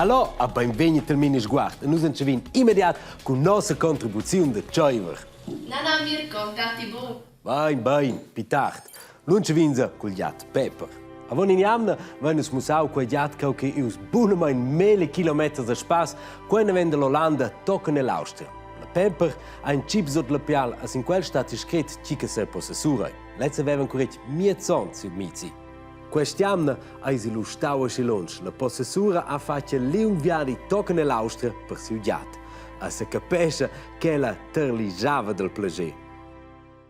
Hallo e beinvegni tal Minisguard. Nus entschevin immediat cun nossa contribuziun da tscheiver. Na, na, Mirko, datti bu. Bein, bein, pi tard. Lu entschevinsa cul giat Pepper. Avon in'jamna vein nus mussau quei giat cheu che ius bunamein mille kilometers da spass, quei naven dall'Ollanda tochen ell'Austria. La Pepper ha in chip sut la pial e sin quel stat scret tgi che sei possessur ei. Lezza vevan curetg miez onn siu mizi. Quest'jamna eisi lu stau aschi lunsch. La possessura ha fatg il liung viadi tochen ell'Austria per siu giat. E secapescha ch'ella terligiava dal plascher.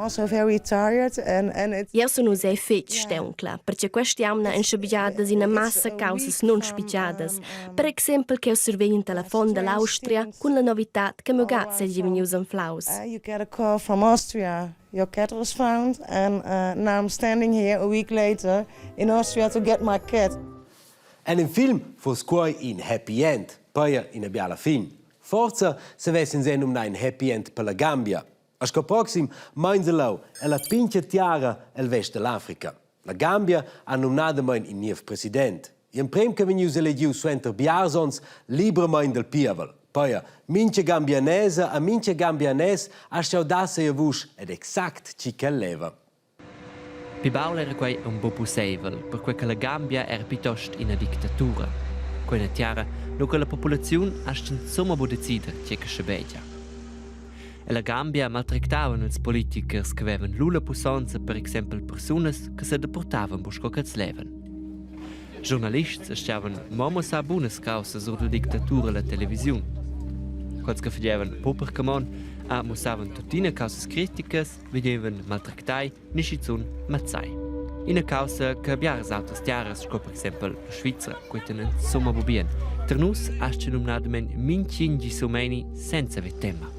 Also very tired and and it's Jeu sun uss fetg steuncla, perche quest'jamna ein schabegiadas ina massa caussas nunspitgadas. Per exempel ch'jeu survegn in telefon dall'Austria cun la novitad che miu gat seigi vegnius anflaus. You get a call from Austria. Your cat was found and uh, now I'm standing here a week later in Austria to get my cat. En in film fuss quei in happy end, pia ina biala fin. Forsa savess ins numnar in happy end per la Gambia. A sco proxim meins leu ella pintga tiara el vest dall'Africa. La Gambia ha numnadamein in niev president. Gl'emprem che vegnius elegius suenter biars onns libramein dal pievel. Pia mintga Gambianesa e mintga Gambianes ha stau dar sia vusch ed exact tgi ch'el leva. Pli baul era quei aunc buc pusseivel, perquei che la Gambia era plitost ina dictatura. Quei ina tiara, nua che la populaziun astga insumma buc decider tgei che schabegia. Ella Gambia maltractavan ils politichers che vevan lu la pussonza per exempel persunas che sedepurtavan buc sco ch'els levan. Giurnalists astgavan mo mussar bunas caussas sur da dictatura alla televisiun. Quels che fagevan pauper camon a mussavan tuttina caussas criticas vegnevan maltractai ni schizun mazzai. Ina caussa che biaras autras tiaras, sco per exempel la Svizra, quetan insomma bu bien. Ter nus astga numnadamein mintgin gi surmeini senza haver tema.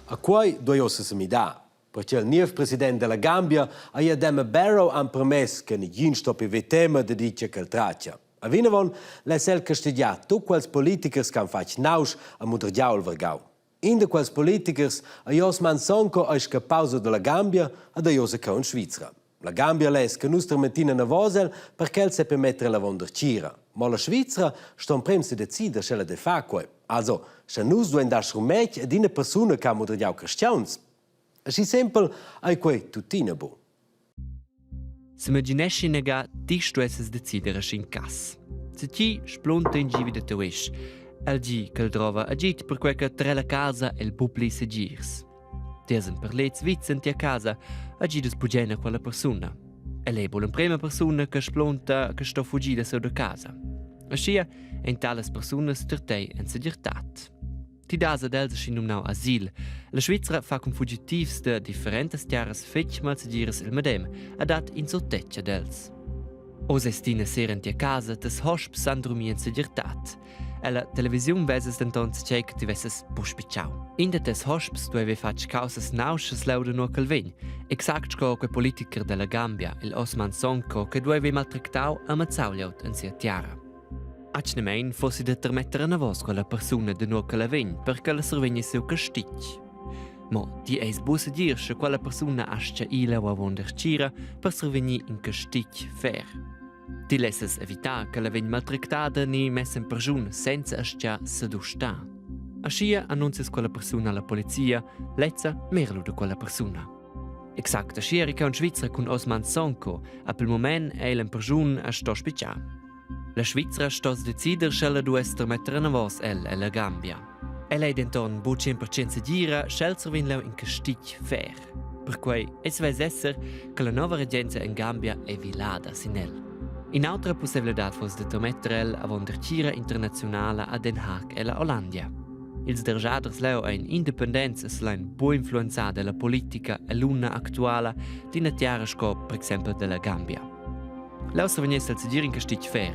A quei duei ussa semidar, perche il niev president della Gambia ha Adama Barrow empermess che negin stoppi haver tema da dir che quel tratga. A vinavon less el castigiar tut quels politichers che han fatg nausch e mudergiau il vargau. In da quels politichers ei Osman Sonko ei scappaus dalla Gambia ed ei ussa cheu en Svizra. La Gambia less che nus termettin anavos el per ch'el seppi metter el avon dertgira. Mo la Svizra sto emprem sedecider sch'ella de far quei. Also, sche nus duein dar schurmetg ad ina persuna che ha mudergiau carstgauns. Aschi sempel ei quei tuttina buc. S'imagineschi inaga ti stuesses decider aschin cass. Se ti splunta in gi vi da tiu esch, el gi ch'el drova agid perquei che tra la casa el buc pli segirs. Ti has in per lez vits en tia casa, agidas bugen a quella persuna. El ei buc l'emprema persuna che splunta che sto fugir da seu da casa. Aschia ein talas persunas tier tei en segirtad. Ti das ad els aschi numnau asil. La Svizra fa cun fugitivs da differentas tiaras fetg malsegiras il medem e dat in suttetg ad els. Oz es ti ina sera en tia casa, tes hosps san durmir en segirtad. Ella televisiun vesas denton tgei che ti vesses buc spitgau. In da tes hosps duei haver fatg caussas nauschas leu da nua ch'el vegn, exact sco quei politicher dalla Gambia, il Osman Sonko, che duei haver maltractau e mazzau glieud en sia tiara. Atgnamein fossi da termetter anavos quella persuna da nua ch'ella vegn per ch'ella survegni siu castitg. Mo ti eis buca segir sche quella persuna astga ir leu avon dertgira per survegnir in castitg fair. Ti lesses evitar ch'ella vegn maltractada ni messa en perschun senza astgar sedustar. Aschia annunzias quella persuna alla polizia, lezza mira lu da quella persuna. Exact aschia eri cheu en Svizra cun Osman Sonko, a pel mument ei el en perschun e sto spitgar. La Svizra sto decider sch'ella duess termetter enavos el ella Gambia. Ella ei denton buc 100% segira, sch'el survegn leu in castitg fair. Perquei ei savess esser che la nova regenza en Gambia ei vilada sin el. In'autra pusseivladad fuss da termetter el avon dertgira internaziunala a Den Haag ella Hollandia. Ils derschaders leu ein independents e selain buc influenzar dalla politica e l'una actuala d'ina tiara sco per exempel dalla Gambia. Leu survegness el segir in castitg fair.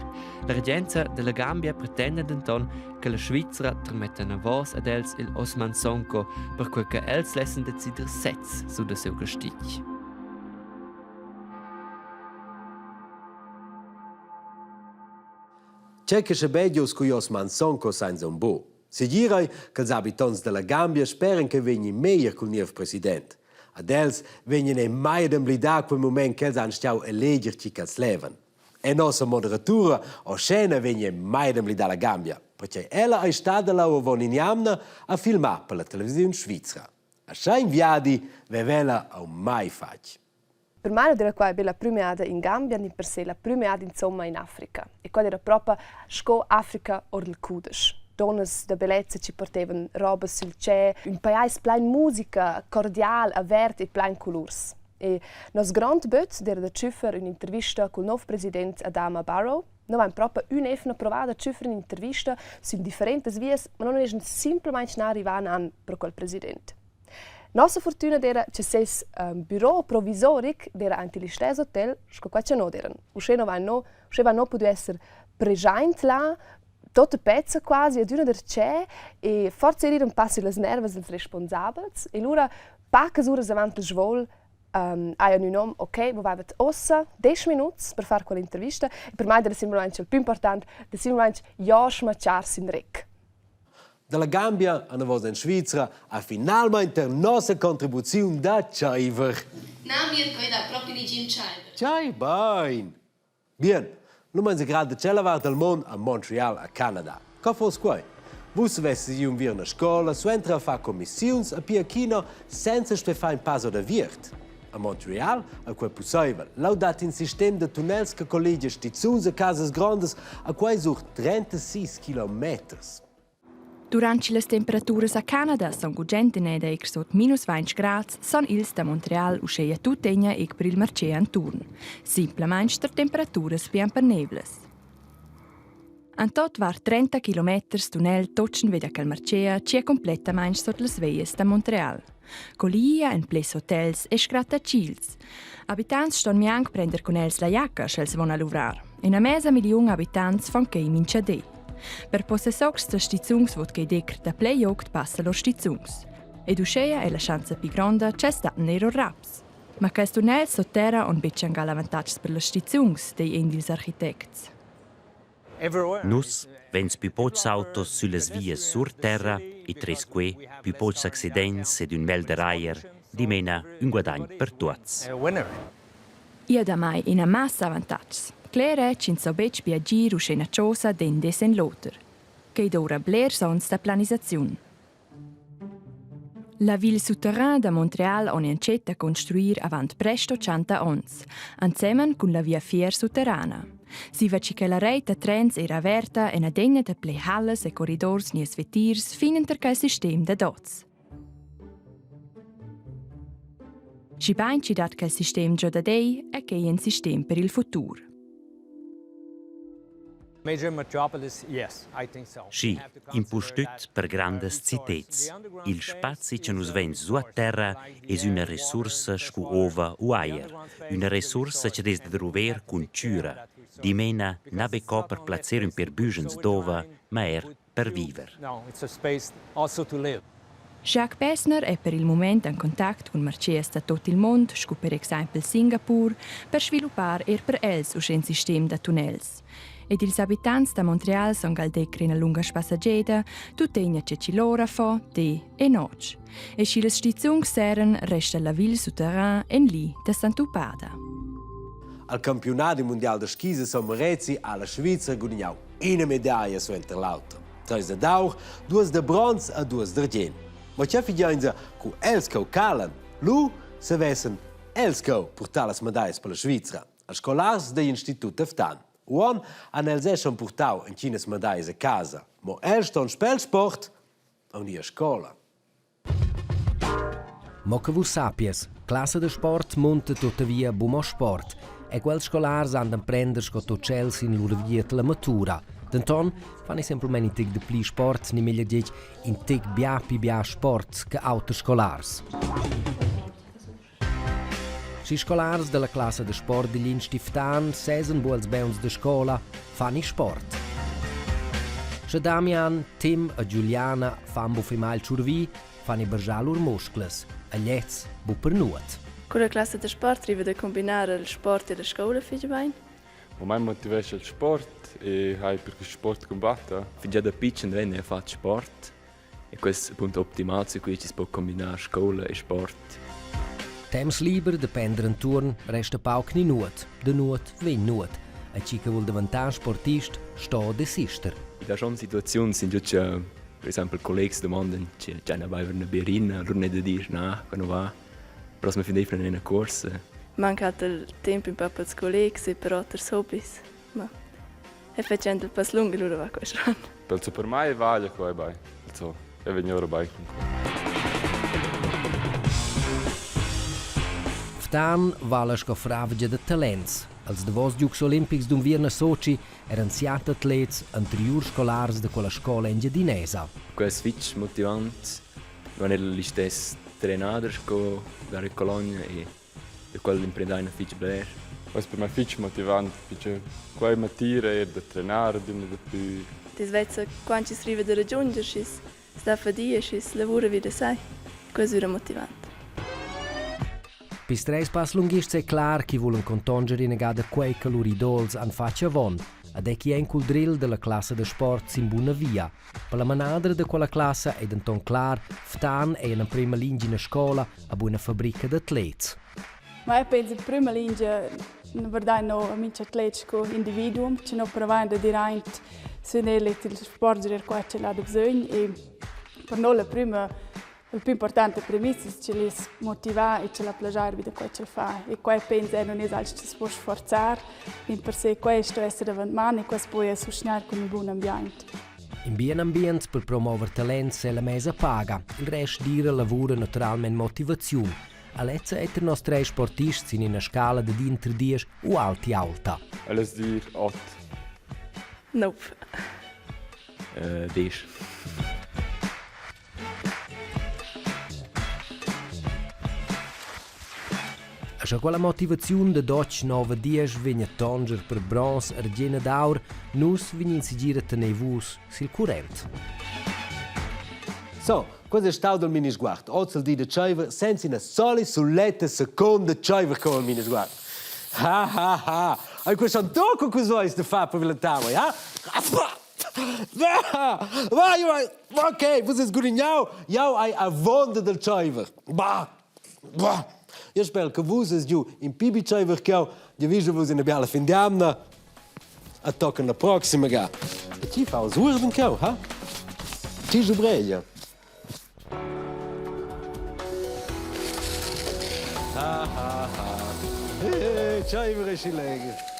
La regenza dalla Gambia pretenda denton che la Svizra termetta anavos ad els il Osman Sonko, perquei che els lessen decider sezs sur da siu castitg. Tgei che schabegia uss cugl Osman Sonko sainza un bu. Segir ei ch'ils habitonts dalla Gambia speran che vegni meglier cul niev president. Ad els vegnan ei mai ad emblidar quei mument ch'els han stau eleger tgi ch'els levan. E nossa moderatura Oschena vegn mai d'emblidar la Gambia, perché ella ei stada là avon in'jamna a filmar per la televisiun svizra. Aschia in viadi veva ella aunc mai fatg. Per mai era quai be la prüma jada in Gambia, dimpersè la prüma jada insomma in Africa. E quella era propa sco Africa or dal cudesch. Donnas da bellezza chi portevan roba sül tschè, ün pajais plain musica, cordial, avert e plain culurs. E nos grond böt d'eira da tschüffer ün'intervista cul nouv president Adama Barrow. Noi vain propa ün'eivna provà da tschüffer ün'intervista sün differentas vias, ma non eschan simplamaing na arrivà nan pro quel president. Nossa fortüna d'eira cha seis büro provisoric d'eira aint il listess hotel sco qua cha no d'eiran. Uschè no vain no, uschè vain no pudü esser preschaint là, tuotta pezza quasi, adüna darcheu e forsa eir ir ün pa süllas nervas dels responsabels e lura pacas uras avant il svol hajan ün hom okay, vo vaivat uossa desch minuts per far quell'intervista e per mai d'eira simplamaing il plü important da simplamaing jo schmatschar sün rec. Dalla Gambia anavos en Svizra ha finalmein ter nossa contribuziun da tscheiver. Na, Mirko, ei dat propi negin tscheiver. Tgei bein! Bien, lu meins grad da tschella vart dal mund a Montreal a Canada. Co fuss quei? Vus vesses iu unviern a scola, suenter a far commissiuns a pia kino senza stuer far in pass odaviert. A Montreal ei quei pusseivel. Leu dat in sistem da tunnels che colligia stizuns e casas grondas a quei sur 36 kilometers. Durant che las temperaturas a Canada sun gugent in eda sot minus 20 grads, san ils da Montreal uscheia tuttegna ec per il marché anturn. Simplamain tar temperaturas pli empernevlas. An tot var 30 kilometers tunnel tocen veda quel marcea ci è complettamain sot las veias da Montreal. Collia en ples hotels e sgrattacils. Abitants ston mianc prender cun els la jacca, sch'els von a luvrar. Ina mesa milliun abitants fan quei mincha di. Per possessors da stizungs vot quei decr da plei oct passa lur stizungs. Ed uscheia è la schanza pi gronda che stattan eir raps. Ma quest tunnel sotterra on betg angal avantatgs per las stizungs, dei ein dils architects. Nus vegns pü pochs autos süllas vias sur terra e tres que pü pochs accidents ed ün melder ajer, dimena ün guadagn per tuots. Ia damai ina massa avantatgs. Cler è ch'ins so betg pia gir uschè ina chosa d'in des en l'oter. Quei doura blers onns da planisaziun. La ville sutterrain da Montreal on entschet a construir avant prest 80 onns, ensemen cun la viafier sutterrana. Siva chi che la reit da trens era averta en adegna da ple hallas e corridors nies vetirs fin enter quel sistem da dots. Schibein chi dat quel sistem giò da dei, è quei in sistem per il futur. Schi, impustüt per grandas citeds. Il spazi cha nus vain suot terra es üna resursa scu ova u ajer, üna resursa chi'd es da druver cun chüra, dimena na be co per plazzer ün pêr büschens d'ova, ma eir per viver. Jacques Bessner è per il mument en contact cun marchés da tut il mund, sco per exempel Singapur, per sviluppar er per els uschè in sistem da tunnels. Ed ils abitants da Montreal son galdecr ina lunga spassageda, tuttegna che chi l'ora fo, di e notg. E schi las stizuns seran, resta la ville sutterrain en li da Santupada. Al campiunadi mundial da skis a San Murezi ha la Svizra gudagnau ina medaglia suenter l'autra. Treis da d'aur, duas da bronz e duas d'argient. Ma che figiainsa cu els cheu calan, lu savessen els cheu purtar las medaglias per la Svizra. Els scolars digl institut da Ftan. Uonn han els er schon purtau entginas medaglias a casa, mo els ston spel sport aunc ir a scola. Mo che vus sappies, classa da sport munta tuttavia bu mo sport e quels scolars han d'emprender sco tut tschels sin lur via la matura. Denton fan ei semplamein in tec dapli sport, ni meglier detg in tec bia pli bia sport che auters scolars. Schi scolars dalla classa da sport digl Insti Ftan sesen bu els bauns da scola, fan i sport. Sche Damian, Tim e Giuliana fan bu fimar il tschurvi, fan i bargiar lur musclas, e gliez bu per nuot. Con la classa da sport riva da combinar il sport e la scoula fich bain. Ormai motivescha il sport e hai per quest sport combatta. Fingià da pitschen vegn eu fat sport E quest appunto optimal su cui chi's po combinar scoula e sport. Temps liber da pender entuorn resta pauc ni nuot. Da nuot vegn nuot. E chi che vul daventar sportist sto desister. I dà schon situaziuns in che per exempel collegs domandan che già na baiver una birina, allora ne da dir na, che non va. Però se mi finifna in una corsa. Manca il tempo un po' per els collegs e per oters hobbies. Ma e facendo il pass lung allora va questo. Also per mai vale qua bai. Also, e vegn ora bai con qua. Ftan vala sco fravgia da talents. Als davos Giugs olimpics d'unviern a Sochi eran siat atlets anteriurs scolars da quella scola engiadinesa. Quel è fitg motivant. Non era listess trenader sco Dario Cologna e da quel imprendaina fitg bler. Quai es per me fich motivant, perche quai m'attira eir da trenar adüna daplü. Ti svezza quant chi's riva da ragiunger, schi's sta fadia, schi's lavura vi da sai. Quai es üra motivant. Pis treis passlunghists ei clar chi vulan contonger inagada quei che lur idols han fatg avon. Ed è chi ein cul drill dalla classa da sport sin buna via. Per la manadra da quella classa ei denton clar, Ftan ei en emprema lingia ina scola a buina fabrica d'atlets. Ma eu penso in prüma lingia verdai no a mincha atlet sco individuum, che no provain da dir aint sün el et il sporger qua ch'el ha da bsögn e per no la prüma Il più importante premissa es ch'el es motivà e ch'el ha plaschair vi da quai ch'el fa. E quai pens eu nun es alch chi's po sforzar. In per se quai sto esser davant man e quai po eir susgnar cun ün bun ambiaint. In bien ambient per promover talents è la mesa paga. Il rest dira lavura naturalmein motivaziun. A lezza è ter nos treis sportists in ina scala da dinter diesch u alti aulta. El es dir ot. Nope. Äh, desch. E sche quella motivaziun da dotg nova diesch vegn a tonger per bronz, argien ed aur, nus vegnin segir a tener vus sil current. So, questo è stato il minisguard. Oz il di da tscheiver senza ina sola suletta seconda tscheiver con il minisguard. Ha ha ha! Hai questo tocco che so da far per vilentare, ha? Vai, vai! Ok, vus es gudignau, jau hai avonda del tscheiver. Bah! Bah! Io spero che vus es giu in pibi tscheiver cheu, giavischo vus ina biala fin d'jamna. A tochen la proxima ga. E chi fa els urden cheu, ha? Chi sbreglia? Ha ha ha. Hey, tscheiver è schi legher.